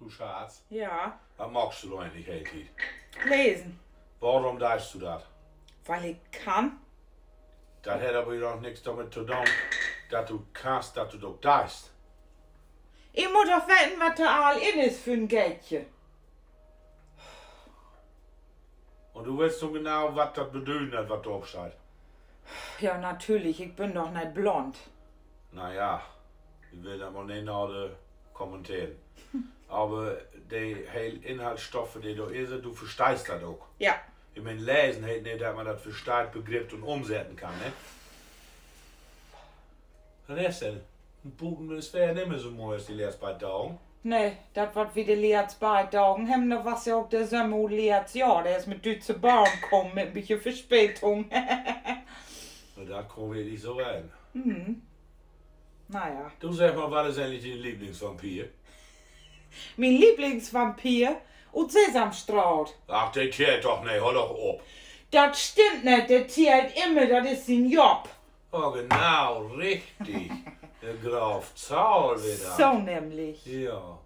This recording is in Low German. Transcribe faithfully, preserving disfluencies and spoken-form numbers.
Du Schatz, ja, wat maakst du dor egentlich de hele Tiet? Lesen. Worüm deist du dat? Weil ik kann. Dat hett aver ja noch nix dormit to doon, dat du kannst, dat du dat ok deist. Ik mutt doch weten, wat dor all in is för 'n Geldje. Un du weetst nu genau, wat dat bedüden deit, wat dor op steiht? Ja, natürlich, ik bün doch neet blond. Na ja, ik will dat mal neet nader kommenteren. Aver de hele Inhaltsstoffe, de dor in sitt, du versteihst dat ok? Ja. Ik meen, lesen heet neet, dat man dat versteiht, begrippt un umsetten kann, ne? Wat is denn? Buten is weer nimmer so moi as de letzte paar Dagen. Nee, dat, wat wi de letzte paar Dagen hebben, dor was ja ok de Sömmer ut letztes Johr. De is mit düütske Bahn kamen, mit en bietje Verspätung. Na, dat kunn wirklich so ween. Na ja. Du, segg mal, wat is egentlich dien Lieblingsvampir? Mien Lieblingsvampir? Ut Sesamstraat. Ach, de tellt doch neet, hool doch op. Dat stimmt neet, de tellt immer, dat is sien Job. Oh, genau, richtig. De Graf Zahl weer dat. So nämlich. Ja.